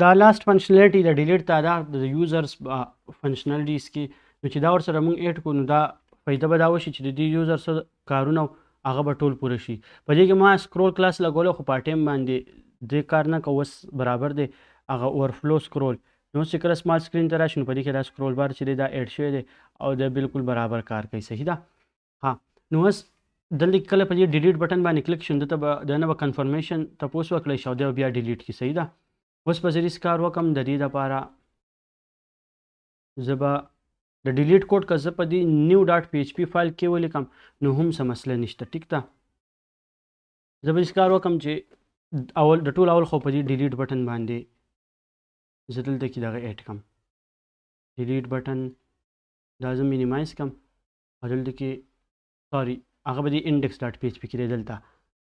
دا لاست فنکشنالټي د ډیلیټ ته ده د یوزرز فنکشنالټیز کې، نو چې دا ورسره موږ ایډ کړو نو دا فایده به دا وشي چې د دې یوزر څه کارونه هغه به ټول پوره شي. په دې کې ما سکرول کلاس لګولی خو په ټایم باندې دې کار نه کوو، اوس برابر دی هغه اورفلو سکرول. نو اوس چې کله سمال سکرین ته راشي نو په دې کې دا سکرول بار چې دی دا ایډ شوی دی او دا بالکل برابر کار کوي. صحیح ده. ها نو اوس دلته کله په دې ډیلیټ بټن باندې کلیک شي نو دلته به د نه به کنفرمیشن تپوس وکړی شي او دی به بیا ډیلیټ کړي. صحیح ده. اوس به زه داسې کار وکړم، د دې دپاره زه به د ډیلیټ کوډ که زه په دې نیو ډاټ پی ایچ پی فایل کې ولیکم نو هم څه مسله نشته. ټیک ده. زه به داسې کار وکړم چې اول د ټول اول خو په دې ډیلیټ بټن باندې زه دلته کې دغه ایډ کړم، ډیلیټ بټن دا زه مینیمایز کړم او دلته کې سوري هغه به دې انډیکس ډاټ پی ایچ پی کې دی، دلته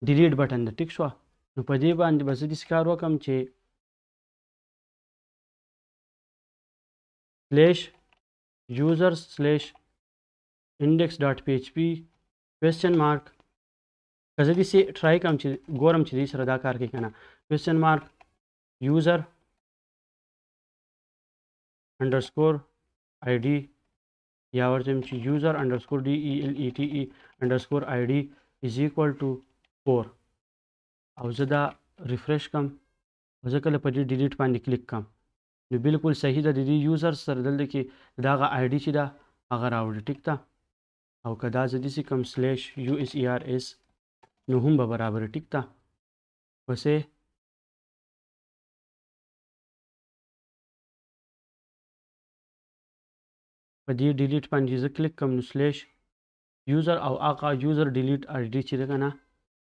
ډیلیټ بټن ده. ټیک شوه. نو په دې باندې به زه داسې کار وکړم چې سلیش یوزر سلیش انډیکس ډاټ پی ایچ پی کوېسچن مارک، که زه داسې ټرای کړم چې ګورم چې دې سره دا کار کوي که نه، کوېسچن مارک یوزر انډرسکور آی ډي یا ورته وایم چې یوزر انډرسکور ډي ای ال ای ټي ای انډرسکور آی ډي از ایکوال ټو 4، او زه دا ریفرش کړم او زه کله په دې ډیلیټ باندې کلیک کړم نو بالکل صحیح ده. د دې یوزر سره دلته کې د هغه آی ډي چې ده هغه راوړي. ټیک ده. او که دا زه داسې کړم سلیش یو اس ای آر اس نو هم به برابر. ټیک ده. پسې په دې ډیلیټ باندې زه کلیک کوم نو سلیش یوزر او هغه یوزر ډیلیټ آی ډي چې ده که نه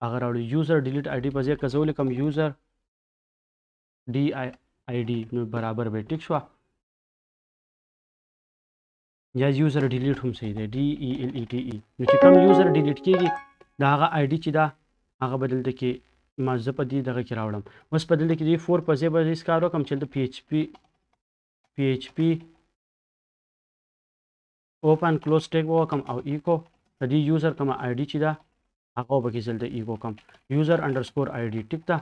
هغه راوړي. یوزر ډیلیټ آی ډي په ځای که زه ولیکم یوزر ډي آی ډي نو برابر به. ټیک شوه. یا یوزر ډیلیټ هم صحیح دی، ډي ای ال ای ټي ای. نو چې کوم یوزر ډیلیټ کیږي د هغه آی ډي چې ده هغه به دلته کې ما زه په دې دغه کې راوړم. اوس په دلته کې دې 4 په ځای به داسې کار وکړم چې دلته پی ایچ پی، پی ایچ پی اوپن کلوز ټیګ به وکړم او ایکو د دې یوزر کومه آی ډي چې ده هغه به پکې دلته ایکو کړم، یوزر انډرسکور آی ډي. ټیک ده.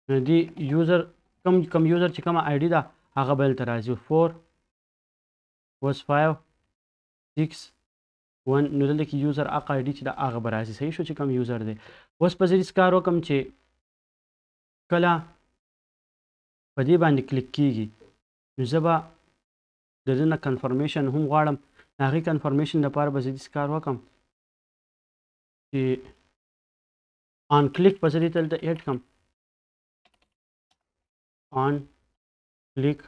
نو دې یوزر کوم یوزر چې کومه آی ډي ده هغه به دلته راځي 4 اوس 5 6 1. نو دلته کې یوزر هغه آی ډي چې ده هغه به راځي. صحیح شو چې کوم یوزر دی. اوس به زه داسې کار وکړم چې کله په دې باندې کلیک کیږي نو زه به د ده نه کنفرمیشن هم غواړم. د هغې کنفرمیشن دپاره به زه داسې کار وکړم چې آن کلیک به زه دې ته دلته ایډ کړم، آن کلیک.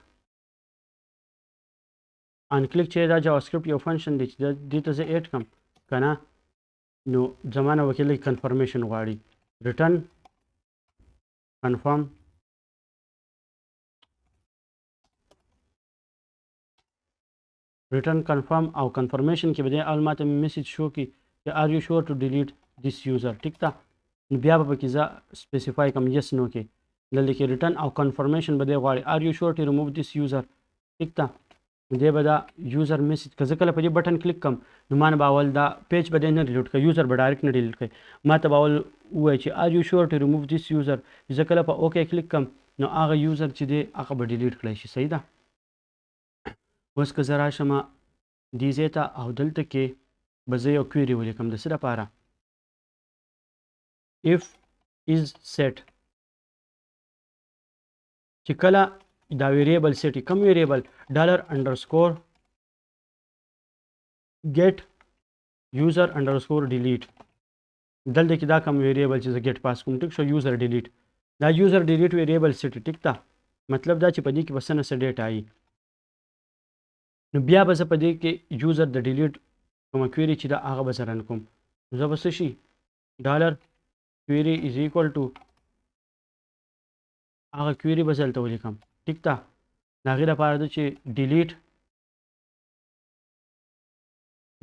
آن کلیک چې دا جاوا سکرپټ یو فنکشن دی چې دې ته زه ایډ کړم که نه نو زما نه وکیل کنفرمیشن غواړي، ریټرن کنفرم. ریټرن کنفرم او کنفرمیشن کې به دی اول ماته میسج شو کړي چې ار یو شور ټو ډیلیټ دیس یوزر. ټیک ده. نو بیا به پکې زه سپیسیفای کړم یس نو کې دلته کې ریټرن او کنفرمیشن به دی غواړي ار یو شور ټو ریموو دیس یوزر. ټیک ده. نو دی به دا یوزر میسج که زه کله په دې بټن کلیک کړم نو ما نه به اول دا پیج به دی نه ډیلیټ کوي، یوزر به ډایرکټ نه ډیلیټ کوي، ما ته به اول ووایي چې ار یو شور ټو ریموو دیس یوزر. زه کله په اوکی کلیک کړم نو هغه یوزر چې دی هغه به ډیلیټ کړی شي. صحیح ده. اوس که زه راشم دې ځای ته او دلته کې به زه یو کویري ولیکم د څه دپاره، if is set چې کله دا ویریبل سیټ کوم ویریبل ډالر انډرسکور ګیټ یوزر انډرسکور ډیلیټ، دلته کې دا کوم ویریبل چې زه ګیټ پاس کوم. ټیک شو. یوزر ډیلیټ، دا یوزر ډیلیټ ویریبل سیټ. ټیک ده. مطلب دا چې په دې کې به څه نه څه ډیټا وي. نو بیا به زه په دې کې یوزر د ډیلیټ کومه کویري چې ده هغه به زه رن کوم. نو زه به څه شي ډالر کویري از ایکوال ټو هغه کویري به زه دلته ولیکم. ټیک ده. د هغې دپاره ده چې ډیلیټ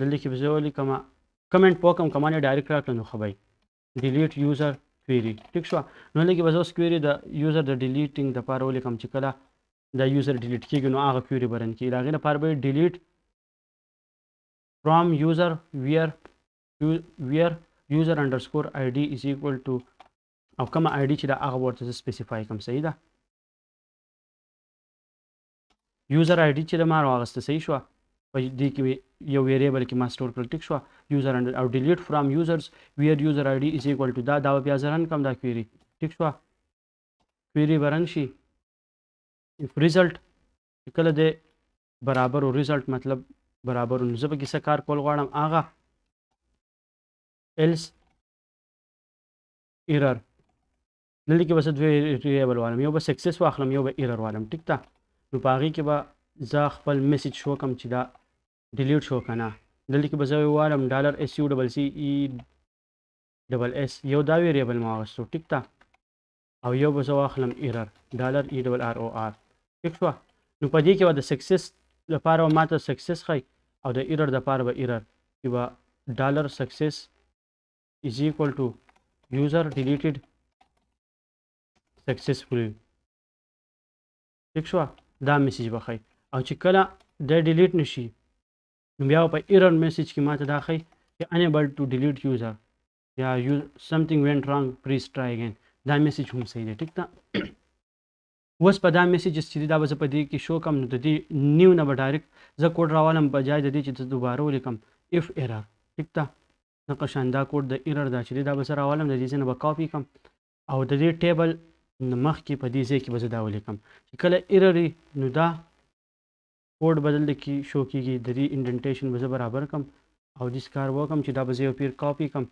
دلته کې به زه ولیکم کمنټ په وکړم، که ما نه ډایرکټ راکړه نو ښه به وي، ډیلیټ یوزر کویري. ټیک شوه. نو دلته کې به زه اوس کویري د یوزر د ډیلیټینګ دپاره ولیکم چې کله دا یوزر ډیلیټ کیږي نو هغه کویري به رن کړي. د هغې دپاره به ډیلیټ from user where user underscore id is equal to او کومه آی ډي چې ده هغه به ورته زه سپیسیفای کړم. صحیح ده. یوزر آی ډي چې د ما راغسته، صحیح شوه؟ په دې کې یو ویریبل کې ما سټور کړل، ټیک شوه؟ یوزر انډر او ډیلیټ فرام یوزرز ویر یوزر آی ډي از ایکوال ټو دا به بیا زه رن کړم دا کویری، ټیک شوه؟ کویری به رن شي. اف ریزلټ چې کله دی برابر و، ریزلټ مطلب برابر، نو زه پکې څه کار کول غواړم هغه. ایلس ایرر. دلته کې به زه دوه ویریبل والم، یو به سکسس واخلم، یو به ایرر والم، ټیک ده؟ نو په هغې کې به زه خپل میسج شو کوم چې دا ډیلیټ شو که نه. دلته کې به زه والم ډالر اس یو ډبل سی ای ډبل اس، یو دا ویریبل ما واخیستو، ټیک ده؟ او یو به زه واخلم ایرر، ډالر ای ډبل آر او آر، ټیک شوه؟ نو په دې کې به د سکسس لپاره به ماته سکسس ښایي او د ایرر دپاره به ایرر، چې به ډالر سکسس is equal to user deleted successfully، ټیک شوه؟ دا میسج به ښایي. او چې کله دا ډیلیټ نشي نو بیا په ایرر میسج کې ماته دا ښایي چې unable to delete user یا something went wrong، please try again. دا میسج هم صحیح دی، ټیک ده؟ اوس په دا میسجز چې دا به زه په دې کې شو کوم، نو د دې نیو نه به ډایرکټ زه کوډ راوالم، بجای د دې چې زه دوباره ولیکم اف ایرر، ټیک ده؟ دغه شان دا کوډ د ایرر دا چې دی دا به زه راولم، د دې ځای نه به کاپي کړم او د دې ټیبل مخکې په دې ځای کې به زه دا ولیکم چې کله ایرر وي نو دا کوډ به دلته کې شو کېږي. د دې انډنټیشن به زه برابر کړم او داسې کار وکړم چې دا به زه یو پیر کاپي کړم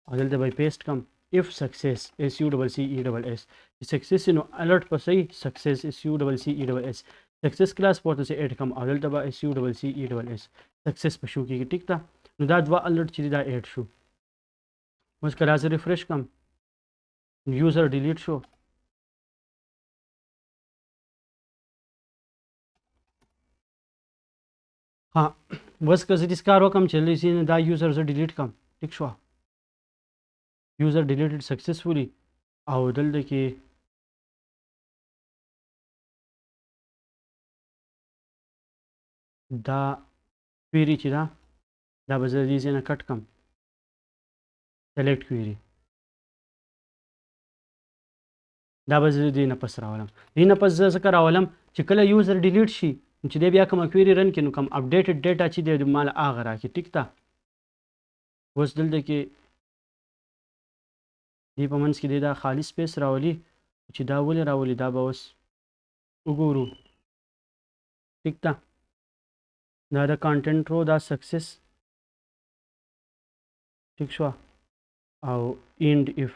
او دلته به یې پیسټ کړم. If success، S U double C E double S، چې success نو alert په صحیح success، S U double C E double S success class پورته سي اډ کم او دلته به S U double C E double S success په شو کېږي، ټیک ده؟ نو دا دوه الرټ چې دا اډ شو. اوس که راځه ریفرش کم، یوزر ډیلیټ شو. ها، بس که زه دې کار وکم چې لږ دا یوزر زه ډیلیټ کم، ټیک شوه؟ یوزر ډیلیټډ سکسسفولی. او دلته کې دا کویری چې دا به زه د دې ځای نه کټ کم، سلیکټ کویری، دا به زه دې نه پس راولم. دې نه پس زه ځکه راولم چې کله یوزر ډیلیټ شي نو چې دی بیا کومه کویری رن کړي نو کوم اپډیټډ ډیټا چې دی مال هغه راکړي، ټیک ده؟ اوس دلته کې دې په منځ کې دی دا خالي سپیس راولي، چې دا ولې راولي دا به اوس وګورو، ټیک ده؟ دا د کانټنټ رو دا سکسس، ټیک شوه؟ او اند اف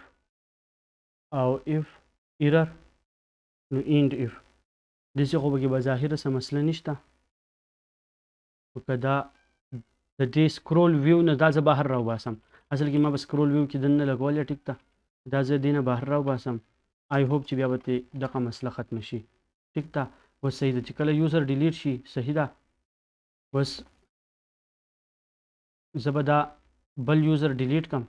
او اف ایرر نو اند اف. داسې خو پکې بظاهره څه مسله نشته، خو که دا د دې سکرول ویو نه دا زه بهر راوباسم، اصل کې ما به سکرول ویو کې دننه لګولی، ټیک ده؟ دا زه دې نه بهر راوباسم، آی هوپ چې بیا به ترې دغه مسله ختمه شي، ټیک ده؟ اوس صحیح ده چې کله یوزر ډیلیټ شي، صحیح ده؟ اوس زه به دا بل یوزر ډیلیټ کړم.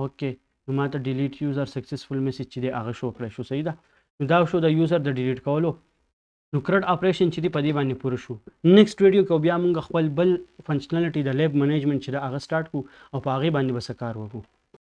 اوکې، نو ما ته ډیلیټ یوزر سکسسفل میسج چې دی هغه شو کړی شو، صحیح ده؟ نو دا شو د یوزر د ډیلیټ کولو. نو کرډ اپریشن چې دی په دې باندې پوره شو. نیکسټ ویډیو کې بیا موږ خپل بل فنکشنالټي د لیب منیجمنټ چې ده هغه سټارټ کړو او په هغې باندې به څه کار وکړو.